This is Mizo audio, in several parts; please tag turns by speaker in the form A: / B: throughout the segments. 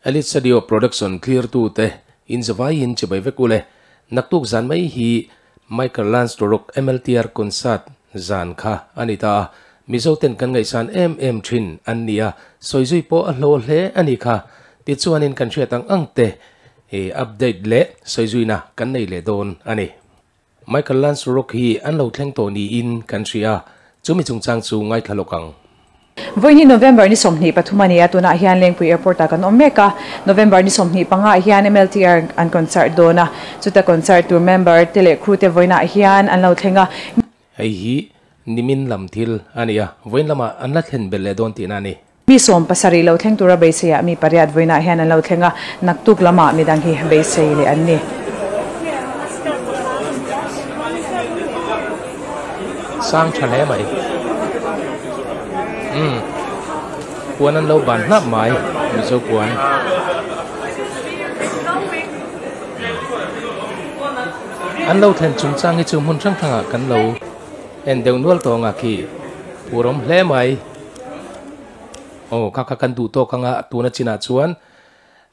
A: Elite Studio Production clear tu te in zawai in chibai vek ule. Naktuk zan mai hi Michael Lance Torok MLTR concert zan kha ani ta. Mizo ten kan ngaisan em em thin an nia soizui po a hlo hle ani kha. Ti chuanin kan hriat ang ang te e update le soizui na kan nei le don ani. Michael Lance Rock hi an lo thleng to ni in kan hria chumi chungchang chu ngai thalokang.
B: Voini November ni 23 ani atuna hian Lengpui Airport a kan awm mek a. November ni 25 hian MLTR an concert dona chuta concert tour member te leh crew te voina hian an lo thlenga.
A: Hei hi nimin lam thil ania voin lama an la thlen bel le don ti na ni.
B: Mi 17 lo thleng tura beiseia mi pariat voina hian an lo thlenga naktuk lama midang hi beisei le an ni.
A: Sang thale mai. Kuan an lo ban hnap mai mizo kuan. An lo thlen chung chang hi chu mun thang thanga kan lo en deuh nual tonga khi purom hle mai. O kha kha kan du to kanga tuna china chuan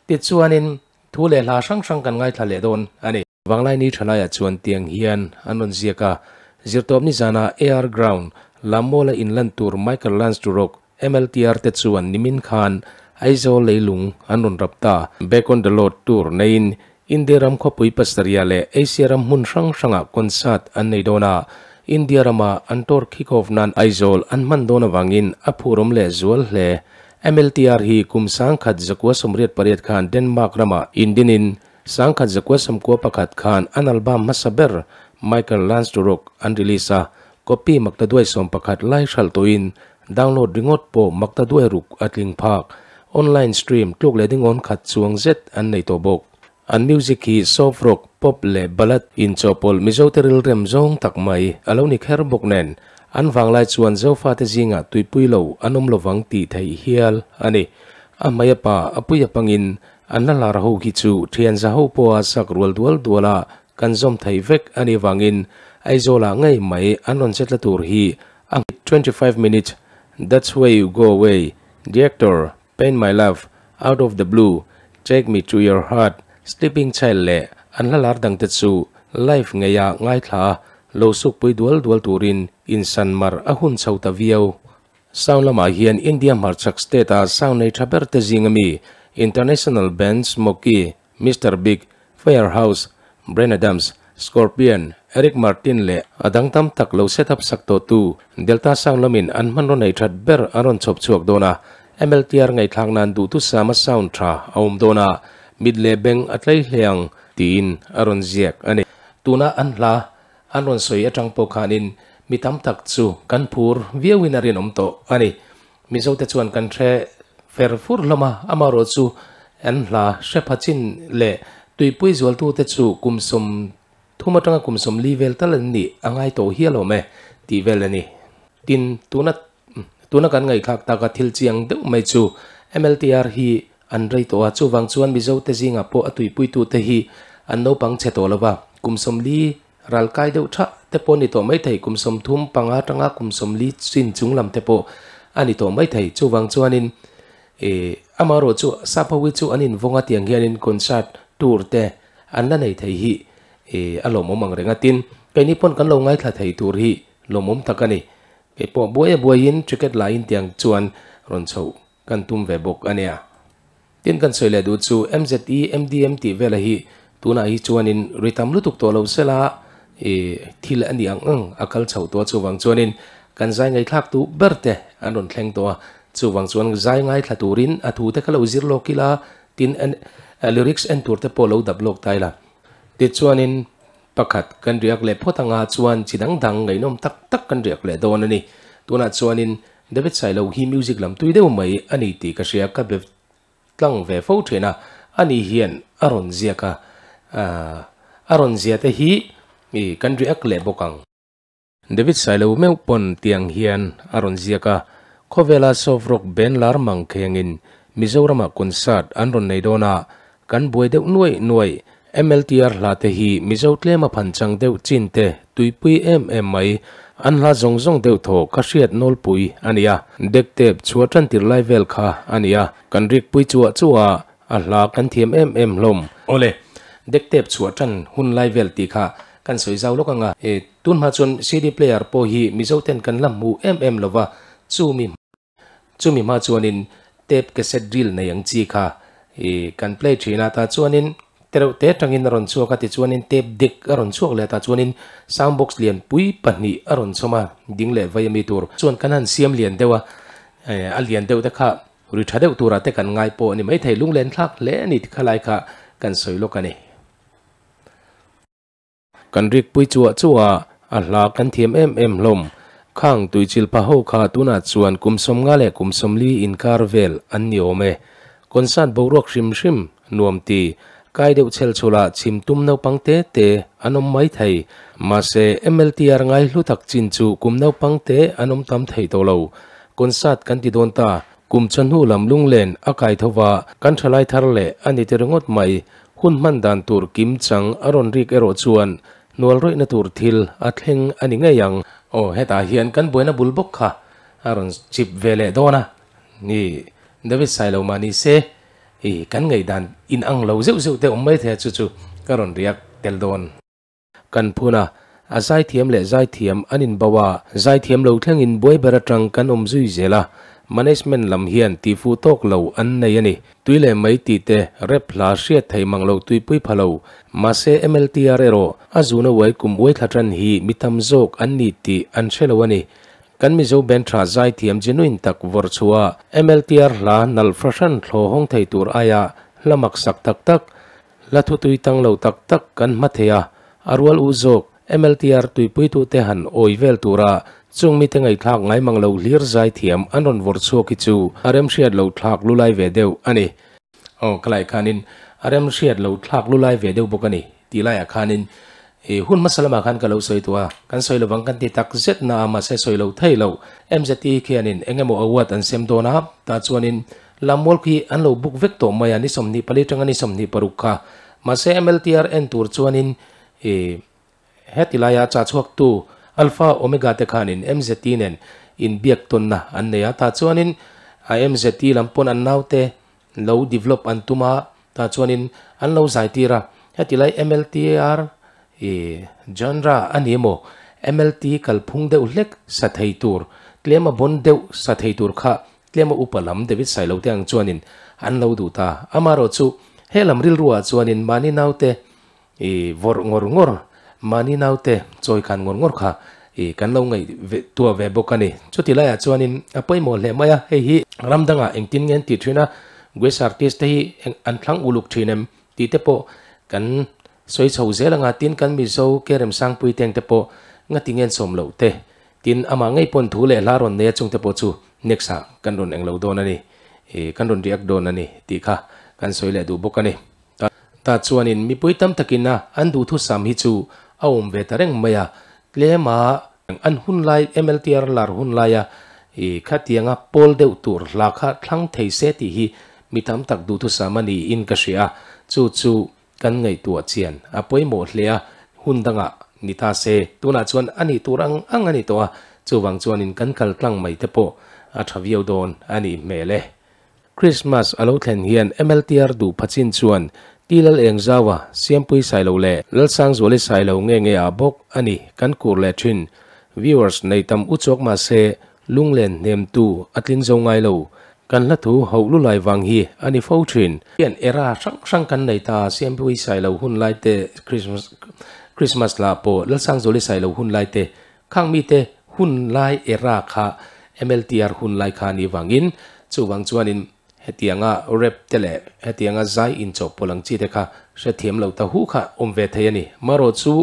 A: ti chuanin thu le hla hrang hrang kan ngai thla le don ani. Wanglai ni thalaya chuan tiang hian anon ziaka zirtawp ni zana AR ground Lamola inland tour Michael Lance to Rock MLTR te chuan nimin khan Aizawl leilung an rawn rapta back on the road tour nein India ram khawpui pasaria le Asia ram hmun hrang hranga concert an nei dawna. India rama an tour kick off nan Aizawl an hman dawn awangin a phurawm leh zual hle. MLTR hi kum 1988 khan Denmark rama Indinin 1991 khan an album hmasa ber Michael Lance to Rock an release a. Copy makta duai 11 lai hral toin download ringot po makta duai ruk atling phak online stream tluk le dingon khat chuang zet an nei to bok. An music hi soft rock pop le ballad in chopol mizo teril rem zong tak mai alo ni kher bok nen an wanglai chuan zofa te zinga tuipui lo anom lowang ti thei hial ani. A maya pa apuya pangin an la lar ho hi chu thian za ho po a sak rual dual duala kan zom thei vek ani wangin Aizola ngai mai anon setla tur hi ang 25 minutes that's where you go away director pain my love out of the blue take me to your heart sleeping child le an la lar dang te chu life ngeya ngai thla lo suk pui dual dual turin in sanmar a hun chauta viau. Sound lama hian India marchak state a sound nei thaber te zingami international band Smoky Mr Big Firehouse Bryan Adams Scorpion Eric Martin le adang tam tak lo setup sakto tu Delta sound lamin an man ron nei that ber aron chop chuak dona. MLTR ngai thlang nan du tu sama sound tha aum dona mid le beng atlai hleang tin aron ziak ani. Tuna an hla an ron soi atang po khanin mi tam tak chu kan phur viawin a rin awm tawh ani. Mizo te chuan kan hre fer fur hlawma amaro chu an hla hre phachin le tuipui zual tu te chu kum 30 atanga kum 40 vel tal an ni angai to hial awm e ti vel ani. Tin tuna tuna kan ngai khak taka thil chiang deuh mai chu MLTR hi an rei to a chuwang chuan mizo te zinga po a tuipui tu te hi an naupang che to lova kum 40 ral kai deuh tha te pawh ni tawh mai thei kum 35 atanga kum 40 chin chung lam te pawh ani tawh mai thei chuwang chuanin e amaro chu sapawi chu anin vonga tiang hianin concert tour te an la nei thei hi e a lawmawm ang renga tin keini pawn kan lo ngai thla thei tur hi lawmawm tak ani. Ke pawh buai a buaiin ticket lain tiang chuan rawn chho kan tum ve bawk ania. Tin kan sawi leh duh chu MZE MDM tih vela hi tuna hi chuanin ritam lutuk tawh lo sela e thil ani ang ang a kal chho to chuwang chuanin kan zai ngai thlak tu ber te an rawn thleng to a chuwang chuan zai ngai thla turin a thu te kha lo zir lawk ila tin an lyrics en tur te pawh lo dap lawk tai la. Ti chuanin pakhat kan riak le phawtanga chuan chi dang dang ngaihnawm tak tak kan riak le dawn ani. Tuna chuanin David Sailo hi music lam tui deuh mai ani ti ka hria ka be tlang ve fo thena ani hian aron ziaka aron zia te hi kan riak le bawkang. David Sailo meu pon tiang hian aron ziaka khawvela soft rock band lar mang khengin Mizorama concert an rawn nei dawna kan buai deuh nuai nuai MLTR hla te hi mizo tlema phanchang deuh chin te tuipui em em mai an hla zawng zawng deuh thaw ka hriat nawlpui ania dektep chhuah tan tir lai vel kha ania kan rik pui chuah chuah A hla kan thiam em em hlawm. Awle, deck tape chhuah tan hun lai vel tih kha kan sawi zau lawk anga. E, tun hma chuan CD player pawh hi Mizo ten kan la hmu em em lova, chumi chumi hma chuanin tape cassette reel nei ang chi kha e kan play thin a, tah chuanin tereuh te atangin a rawn chhuak a, tichuanin tape deck a rawn chhuak leh a, tah chuanin sound box lian pui pahnih a rawn chhawm a, ding leh vei ami tur chuan kan han siam lian deuh a, e a lian deuh te kha Ri tha deuh turah te kan ngai pawh a ni maithei, lunglen thlak hle a ni ti khalai kha kan sawi lawk a ni. Kan rikpui chuah chuah a hla kan thiam em em hlawm. Khang tuichil pha ho kha tunah chuan kum 50 leh kum 40 inkar vel an ni awm e. Concert boruak hrim hrim nuam ti, kai deuh chhel chhulah chhim tum naupang te te an awm maithei. Mahse, MLTR ngai hlu tak chin chu kum naupang te an awm tam thei tawh lo. Concert kan ti dawn ta, kum chawhnu lam lunglen a kai tho va, kan thalai thar leh a ni ti ringawt mai. Hun hman dan tur kim chang a rawn rik erawh chuan hnual rawihna tur thil a thleng a ni ngei ang. Aw, hetah hian kan buaina bul bawk kha a rawn chip ve leh dawn a ni. David Sailo mah ni se, i kan ngaihdan inang lo zeuh zeuh te awm maithei a, chu chu ka rawn riak tel dawn. Kan phun a, a zaithiam leh zaithiam an inbauh a, zaithiam lo thlengin buai ber atang kan awm zui zel a, management lam hian tihfuh tawk lo an nei a ni. Tui leh mai tih te rep hla hriat theih mang lo tuipui pha lo. Mahse MLTR erawh a zuna uai kum uai thla tan hi mi tam zawk an ni tih an hre lo a ni. Kan Mizo band tha zaithiam genuine tak vawrh chhuah a, MLTR hla nalh fahran thlaw hawng thei tur aia hla maksak tak tak Hla thutui tang lo tak tak kan hma thei a, a rual u zawk MLTR tuipuitute han awi vel tura chung mite ngaihthlak ngai mang lo hlir zai thiam an rawn vawrh chhuak hi chu a remhriat lo thlak lulai ve deuh a ni. Aw ka lai khanin a remhriat lo thlak lulai ve deuh bawk a ni tih laiah khanin i hun hmasa lamah khan ka lo sawi tawh a, kan sawi lovang kan ti tak zet na a mahse sawi lo thei lo. MZT khianin eng emaw award an sem dawn a, tah chuanin Lammual khi an lo book vek tawh mai a, ni 24 atanga ni 26 kha. Mahse MLTR en tur chuanin i heti laia cha chhuaktu Alpha Omega te khanin MZT nen inbiak tawnna an nei a, tah chuanin a MZT lam pawn an naute lo develop an tum a, tah chuanin an lo zai tir a. Heti lai MLTR i genre a ni emaw MLT kalphung deuh hlek sa thei tur, tlema bon deuh sa thei tur kha Tlema upa lam David Sailo te ang chuanin an lo duh ta. Amaherawhchu he lam rilruah chuanin mahni naute i vawrh ngawr ngawr, mahni naute chawi khan ngawr ngawr kha i kan lo ngaih ve tuah ve bawk a ni. Chuti laiah chuanin a pawimawh hle mai a, hei hi ram dangah engtin nge an tih thin a, guest artist te hi an thlang uluk thin em tih te pawh kan sawi chho zel anga, tin kan Mizo Kerem Sangpui teng te pawh ngati nge an sawm loh te Tin, amah ngei pawn thu leh hla rawn nei a chungte pawh chu next ah kan rawn englo dawn a ni, ih kan rawn react dawn a ni tih kha kan sawi leh duh bawk a ni. Ta chuanin mipui tam takin a an duhthusam hi chu a awm ve ta reng mai a, tlem a an hun lai MLTR lar hun laia ih khatianga pawl deuh tur hla kha thlang thei se tih hi mi tam tak duhthusam a niin ka hria a, chu chu Kan ngaihtuah chian a pawimawh hle a, hun dangah ni ta se, tunah chuan a nih tur ang ang a ni tawh a, chuvang chuanin kan kal tlang mai te pawh a tha viau dawn a nih hmel e. Christmas a lo thlen hian MLTR duh phachin chuan Ti Lal Eng Zaua, Siampui Sailo leh Lalsangzuali Sailo nge nge ah bawk a ni kan kur leh thin. Viewers nei tam uchuak mahse Lunglen hnemtu a tling zo ngai lo. Kan hla thu hauh lu lai vang hi a ni fo thin. Hian era hrang hrang kan nei ta, Siampuii Sailo hun lai te, Christmas lah pawh Lalsangzuali Sailo hun lai te, khang mite hun lai era kha MLTR hun lai kha a nih vangin chuvang chuanin hetianga rap te leh hetianga zai inchawhpawlh ang chi te kha hrethiam lo ta hu kha awm ve thei a ni. Marawh chu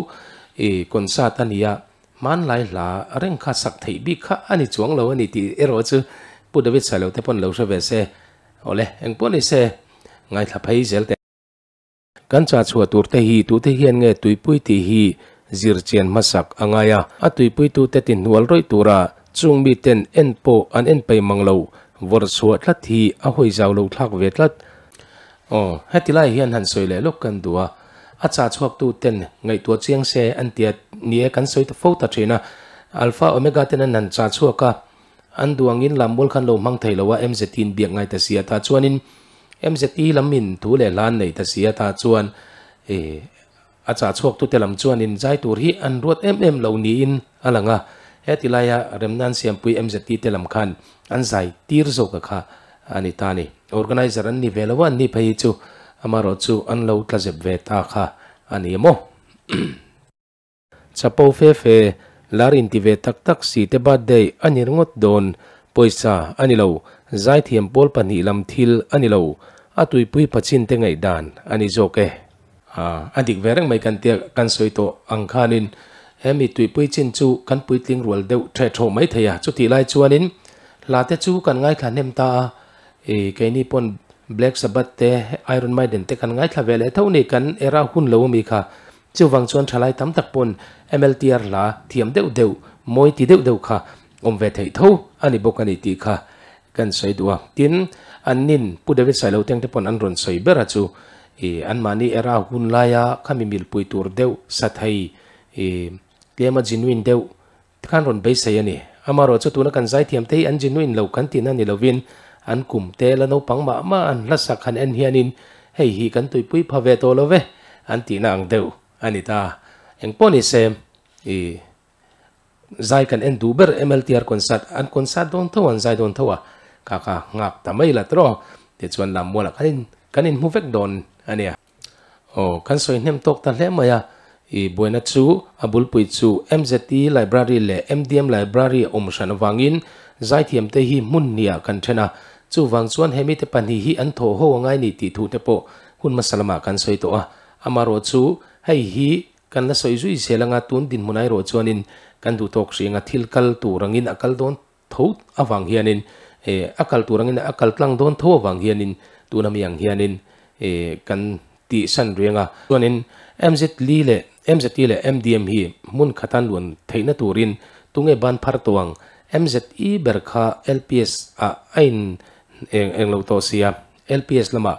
A: i concert a nia Hmanlai hla reng kha sak theih bik kha a ni chuang lo a ni tih erawh chu Pu David Sailo te pawn lo hre ve se. Awle, engpawh ni se, ngaithla phei zel teh. Kan chah chhuah tur te hi tute hian nge tuipui tih hi zir chian hmasak a ngai a, a tuipuitute ti hnual rawih tura chung miten en pawh an en peih mang lo, vawrh chhuah tlat hi a hawi zau lo thlak ve tlat. Aw, heti lai hian han sawi leh lawk kan duh a, a chah chhuaktu ten ngaihtuah chiang se an tia ni e kan sawi ta fo ta thin a, Alpha Omega ten an han chah chhuak a, an duh angin lammual khan lo hmang thei lo a, MZT in biak ngai ta si a, tah chuanin MZE lamin thu leh hla an nei ta si a tah chuan ih a chah chhuak tute lam chuanin zai tur hi an ruat em em lo niin a lang a, heti laia remna an siampui MZE te lam khan an zai tir zawk a kha a ni ta a ni. Organizer an ni ve lo a, an ni phei hi chu amaherawh chu an lo tla zep ve ta kha a ni maw? Chapo fe fe, lar inti ve tak tak si te birthday a ni ringawt dawn, pawisa a ni lo, zaithiam pawl pahnih lam thil a ni lo, a tuipui pachin te ngaihdan a ni zawk e. A dik ve reng mai kan tia kan sawi tawh ang khanin he mi tuipui chin chu kan puitling rual deuh theh thawh mai thei a, chutih lai chuanin hla te chu kan ngaithla hnem ta a, ih keini pawn Black Sabbath te Iron Maiden te kan ngaithla ve leh tho ni, kan era hun lo ami kha Chuvang chuan thalai tam tak pawn MLTR hla thiam deuh deuh, mawi ti deuh deuh kha awm ve theih tho a ni bawk a ni tih kha kan sawi duh a. Tin, an nin Pu David Sailoteng te pawn an rawn sawi ber a chu i anmahni era hun laia khami milpui tur deuh sa thei i tlema genuine deuh Tikhan rawn beisei a ni. Amaherawh chu tuna kan zaithiam te hi an genuine lo kan tihna ni lovin an kum te la naupang mah mah an hlasak han en hianin hei hi kan tuipui pha ve tawh lo ve an tihna ang deuh a ni ta. Engpawh ni se i zai kan en duh ber MLTR concert an concert dawn tho an zai dawn tho a kha kha nghak ta mai la tawh tichuan lammualah khan in kan inhmu vek dawn a nia. Aw, kan sawi hnem tawk ta hle mai a, i buaina chu a bulpui chu MZE Library leh MDM Library a awm hran avangin zaithiamte hi hmun hniah kan then a, chuvang chuan he mite pahnih hi an thawh ho angai ni tih thute pawh hun hmasa lamah kan sawi tawh a, amaherawh chu hei hi kan la sawi zui zel anga tun dinhmun erawh chuanin kan duh tawk hri anga thil kal tur angin a kal dawn tho avang hianin eh a kal tur angin a kal tlang dawn tho avang hianin tuna mi ang hianin eh kan tih san riang a. Chuanin MZli leh MZE leh MDM hi hmun khata luan theihna turin tunge ban phar tawh ang? MZE ber kha LPS ah a in eng eng lo tawh sia, LPS lamah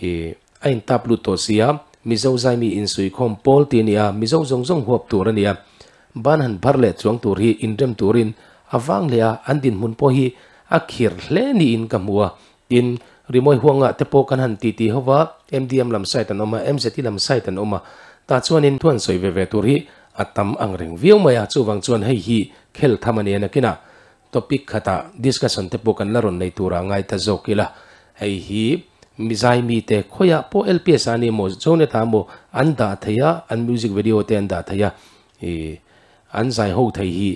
A: ih a in tap lut tawh sia, Mizo zaimi insuikhawm pawl tih a ni a, Mizo zawng zawng huap tur a ni a. Ban han phar leh chuang tur hi inrem turin a vang leh a, an dinhmun pawh hi a khir hle niin ka hmu a. Tin, rimawi huangah te pawh kan han titi ho va, MDM lam side an awm a, MZE lam side an awm a, tah chuanin thu han sawi ve ve tur hi a tam ang reng viau mai a, chuvang chuan hei hi khel tham a ni a nakinah topic khatah discussion te pawh kan la rawn nei turah ngai ta zawk ila, hei hi mizai mite khawiah pawh LPS ah a ni emaw Zonet ah emaw an dah thei a, an music video te an dah thei a. I an zai ho thei hi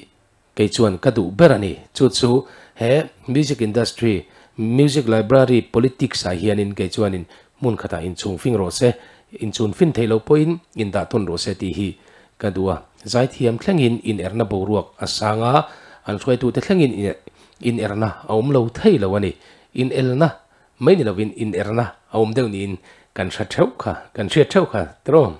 A: kei chuan ka duh ber a ni. Chu chu he music industry, music library politics ah hianin kei chuanin hmun khatah inchhung fing rawh se, inchhun fin theih loh pawhin indah tawn rawh se tih hi ka duh a. Zaithiam thlengin inerna boruak a sang a, an hruaitute thlengin inerna a awm lo thei lo a ni. Inelna mai ni lovin inerna a awm deuh niin kan hre theuh kha, kan hriat theuh kha tiraw?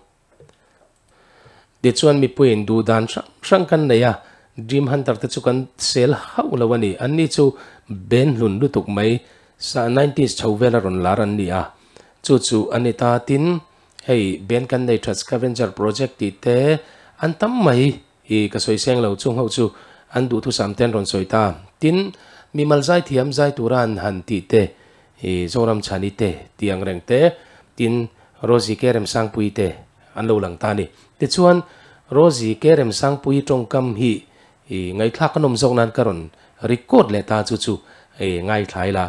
A: Tichuan mipuiin duh dan hrang hrang kan nei a, Dream Hunter te chu kan sel hauh lo a ni. Anni chu ben hlun lutuk mai, sa nineties chho vela rawn lar an ni a. Chu chu a ni ta. Tin, hei ben kan nei tha Scavenger Project tih te an tam mai i ka sawi seng lo chung ho chu an duhthusam te an rawn sawi ta. Tin, mimal zaithiam zai tura an han tih te I Zoram Chhani te tih ang reng te, tin Rosie Ke Remsangpuii te an lo lang ta a ni. Tichuan Rosie Ke Remsangpuii tawngkam hi i ngaihthlak a nawm zawk nan ka rawn record leh ta chu chu i ngaithla ila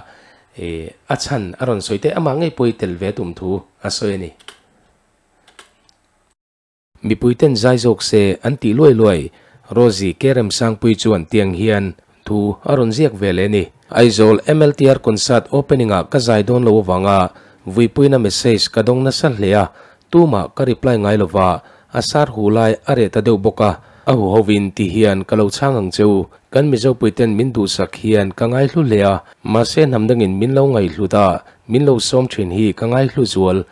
A: i a chhan a rawn sawi te amah ngei pawh i tel ve tum thu a sawi a ni. Mipuiten zai zawk se an tih luai luai, Rosie Ke Remsangpui chuan tiang hian thu a rawn ziak ve leh ni. Aizawl MLTR concert opening ah ka zai dawn lo avanga vuipuina message ka dawng nasa hle a, tumah ka reply ngai lova, a sar hu lai a reh ta deuh bawk a, a hu hovin ti hian ka lo chhang ang che u, kan Mizopuiten min duhsak hian ka ngaihlu hle a, mahse hnam dangin min lo ngaihhlut a, min lo sawm thin hi ka ngaihlu zual.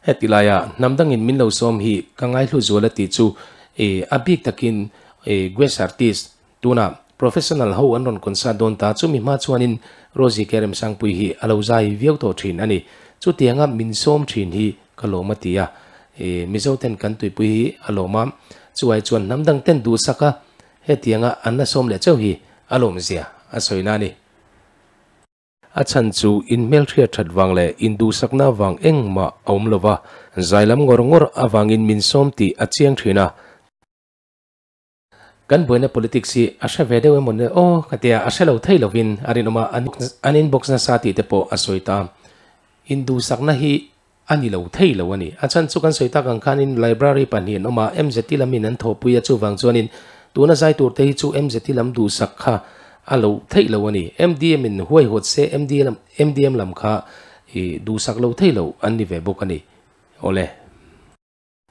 A: Heti laia hnam dangin min lo sawm hi ka ngaihlu zual a tih chu i a bik takin i guest artist tuna professional ho an rawn concert dawn ta chumi hma chuanin Rosie Ke Remsangpui hi a lo zai viau tawh thin a ni. Chutianga min sawm thin hi ka lawm a ti a, i Mizo ten kan tuipui hi a lawm a, chuai chuan hnam dang ten duhsak a hetianga an la sawm leh chauh hi a lawmzia a sawi na a ni. A chhan chu in hmelhriat that vang leh induhsakna vang engmah a awm lova, zai lam ngawr ngawr avangin min sawm tih a chiang thin a. Kan buaina politics hi a hre ve deuh emaw ni aw ka tia, a hre lo thei lovin a rinawm a, an inbox nasa tih te pawh a sawi ta. Induhsakna hi a ni lo thei lo a ni. A chhan chu kan sawi tak ang khanin library pahnih an awm a, MZT lamin an thawhpui a, chuvang chuanin tuna zai tur te hi chu MZT lam duhsak kha a lo theih lo a ni. MDM in huaihawt se MDM lam kha i duhsak lo thei lo an ni ve bawk a ni. Awle.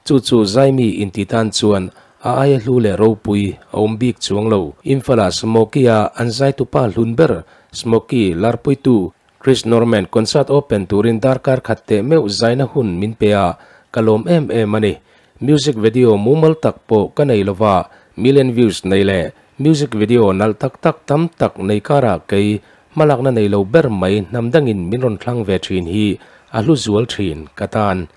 A: Chu chu Zaimi inti tan chuan a aia hlu leh ropui a awm bik chuang lo. Imphal-ah Smoky-a an zaitupa hlun ber Smoky larpuitu Chris Norman concert open turin darkar khat teh meuh zaina hun min pe a, ka lawm em em a ni. Music video mumal tak pawh ka nei lova, million views nei leh music video nalh tak tak tam tak nei karah kei hmalakna nei lo ber mai hnam dangin min rawn thlang ve thin hi a hlu zual thin ka tan.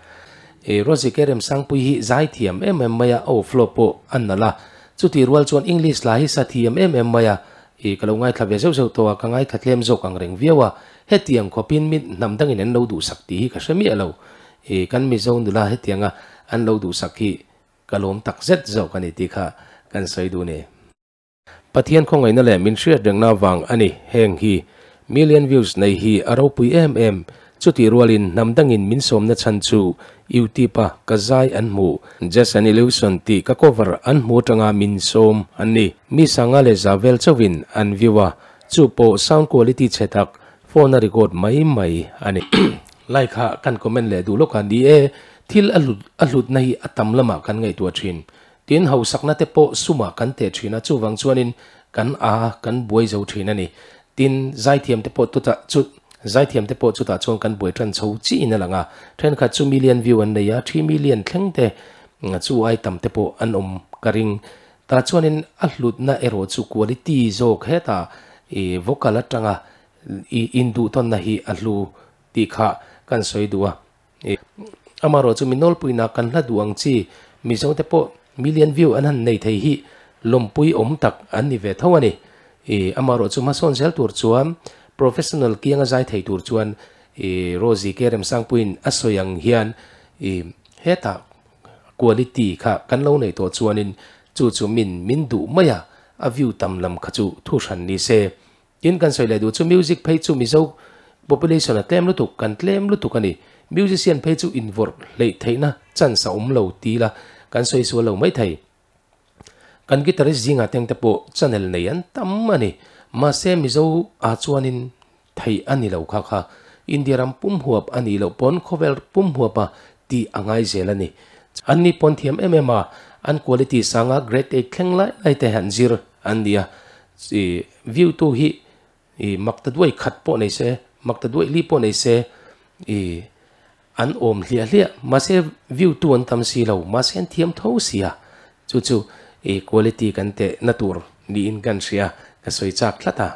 A: E Rosie Kerem Sangpui hi zai thiam em em mai a, aw flow pawh a nalh a, chutih rual chuan English la hi sa thiam em em mai a, e ka lo ngaithla ve zeuh zeuh tawh a, ka ngaithla tlem zawk ang reng viau a, hetiang khawpin mi hnam dangin an lo duhsak tih hi ka hre miah lo, e kan Mizo nula hetianga an lo duhsak hi ka lawm tak zet zawk a ni tih kha kan sawi duh ni. Pathian khawngaihna leh min hriat rengna vang a ni heng hi. Million views nei hi a ropui em em. Chutih rualin hnam dangin min sawmna chhan chu YouTube a ka zai an hmuh, Just an Illusion tih ka cover an hmu atanga min sawm an ni. Mi sanga leh za vel chauhin an view a, chu pawh sound quality chhe tak phone a record mai mai a ni. Like kha kan comment leh duh lawk a ni e, thil a hlutna hi a tam lamah kan ngaihtuah thin. Tin, hausakna te pawh sumah kan teh thin a, chuvang chuanin kan a kan buai zo thin a ni. Tin, zaithiam te pawh tutah chu zaithiam te pawh chutah chuan kan buai tan chho chiin a lang a. Thenkhat chu million view an nei a, three million thleng te chu ai tam te pawh an awm ka ring. Tah chuanin a hlutna erawh chu quality zawk hetah i vocal atanga i induhtawnna hi a hlu tih kha kan sawi duh a. Amaherawh chu mi nawlpuina kan hla duh ang chi Mizo te pawh million view an han nei thei hi lawmpui awm tak an ni ve tho a ni. Amaherawh chu hmasawn zel tur chuan professional kianga zai thei tur chuan Rosie K Remsangpuiin a sawi ang hian hetah quality kha kan lo nei tawh chuanin chu chu min min duh mai a, a view tam lam kha chu thu hran ni se. Tin kan sawi leh duh chu music phei chu Mizo population a tlem lutuk, kan tlem lutuk a ni. Musician phei chu invawrh hleih theihna chance a awm lo ti ila kan sawi sual lo mai thei. Kan guitarist zingah teng te pawh channel nei an tam a ni. Mahse Mizo ah chuanin theih a ni lo kha kha. India ram pum huap a nih loh pawn khawvel pum huapa tih a ngai zel a ni. An ni pawn thiam em em a, an quality sanga grade eight thleng lai lai te han zir an ni a. I view tu hi i mak ta duai khat pawh nei se, mak ta duai li pawh nei se i an awm hliah hliah. Mahse view tu an tam si lo, mahse an thiam tho si a. Chu chu i quality kan teh na tur niin kan hria, ka sawi chak tlat a.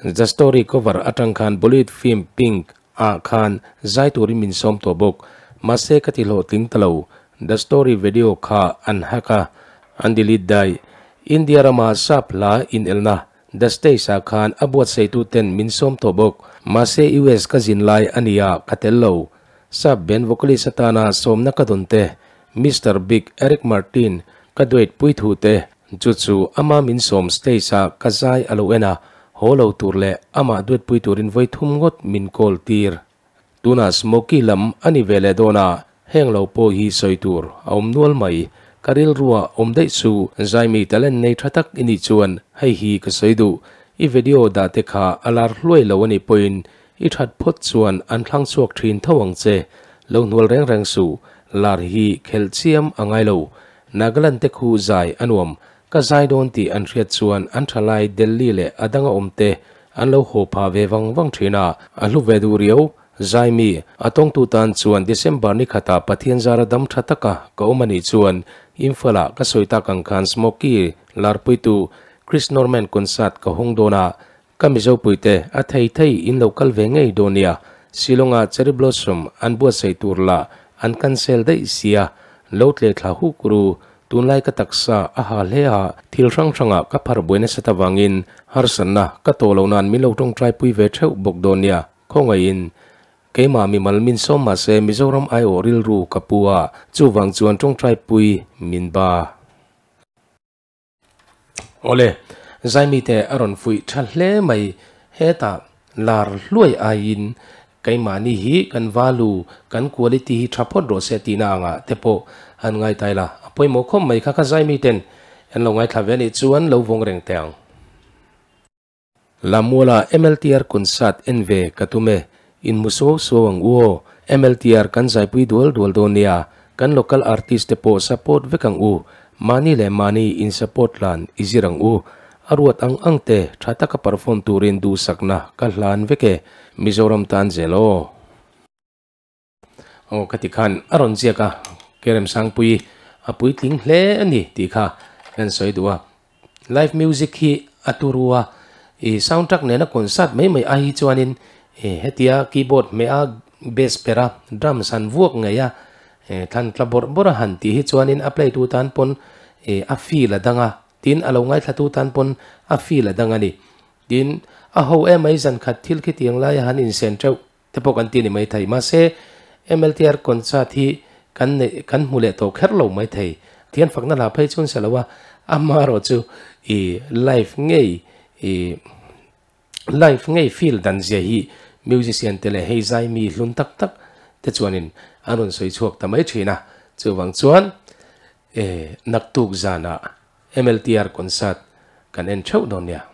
A: The Story cover atang khan Bollywood film Pink ah khan zai turin min sawm tawh bawk. Mahse ka ti hlawhtling ta lo. The Story video kha an hack a, an delete daih. India rama sap hla inelna The Stage ah khan a buatsaihtu ten min sawm tawh bawk. Mahse US ka zin lai a nia ka tel lo. Sap band vocalist atana sawmna ka dawn te, Mister Big Eric Martin ka duet pui thu te, chu chu ama min sawm stage ah ka zai a lo en a, haw lo tur leh amah duet pui turin vawi thum ngawt min call tir. Tunah Smoky lam a ni ve leh dawn a, heng lo pawh hi sawi tur a awm nual mai. Ka rilrua awm daih chu Zaimi talent nei tha tak i nih chuan hei hi ka sawi duh. I video dah te kha a lar hluai lo a nih pawhin I that phawt chuan an thlang chhuak thin tho ang che. Lo hnual reng reng suh. Lar hi khelh chiam a ngai lo. Nagaland te khu zai a nuam. Ka zai dawn tih an hriat chuan an thalai Delhi leh a danga awm te an lo haw phah ve vang vang thin a. A hlu ve duh riau. Zai mi, a tawngtu tan chuan December ni khatah Pathian zara dam tha taka ka awm a nih chuan Imphal-ah ka sawi tak ang khan Smoky larpuitu Chris Norman concert ka hawng dawn a, Ka Mizo puite a thei thei in lo kal ve ngei dawn nia, Shillong-ah Cherry Blossom an buatsaih tur lah an cancel daih sia, lo tle thla huk ru. Tunlai ka taksa a ha hle a, thil hrang hrangah ka phar buai nasat avangin harsatna ka tawh loh nan min lo tawngtai pui ve theuh bawk dawn nia. Khawngaihin keimah mimal min sawm mahse Mizoram aiawh rilru ka pu a, chuvang chuan tawngtai pui min ba. Awle, Zaimite a rawn fuih tha hle mai. Hetah lar hluai aiin keimahni hi kan value, kan quality hi tha phawt rawh se tihna angah te pawh han ngaitai la. A pawimawh khawp mai kha kha Zaimiten an lo ngaithla ve anih chuan lo vawng reng teh ang. Lamuala MLTR concert en ve ka tum e, in hmu suau suau ang u aw. MLTR kan zaipui dual dual dawn nia, kan local artist te pawh support vek ang u, mahni leh mahni in support lan i zir ang u. A ruat ang ang te tha taka perform turin duhsakna ka hlan vek e, Mizoram tan zel aw. Aw ka ti khan a rawn ziak a, Kerem Sangpui a puitling hle a ni tih kha kan sawi duh a. Live music hi a turu a, i soundtrack nena concert mai mai ai hi chuanin hetia keyboard hmeh a, bass per a, drums han vuak ngei a, thlan tla bawrh bawrh a han tih hi chuanin a play tu tan pawn a feel a dang a, tin a lo ngaithla tu tan pawn a feel a dang a ni. Tin, a ho emai zan khat thil khitiang laia han insen teuh te pawh kan ti a ni maithei. Mahse, MLTR concert hi kan neih kan hmu leh tawh kher lo maithei. Thian fakna hla phei chuan sa lo a, amaherawh chu i live ngei i live ngei feel dan zia hi musician te leh hei zai mi hlun tak tak te chuanin an rawn sawi chhuak ta mai thin a. Chuvang chuan e naktuk zanah MLTR concert kan en theuh dawn nia.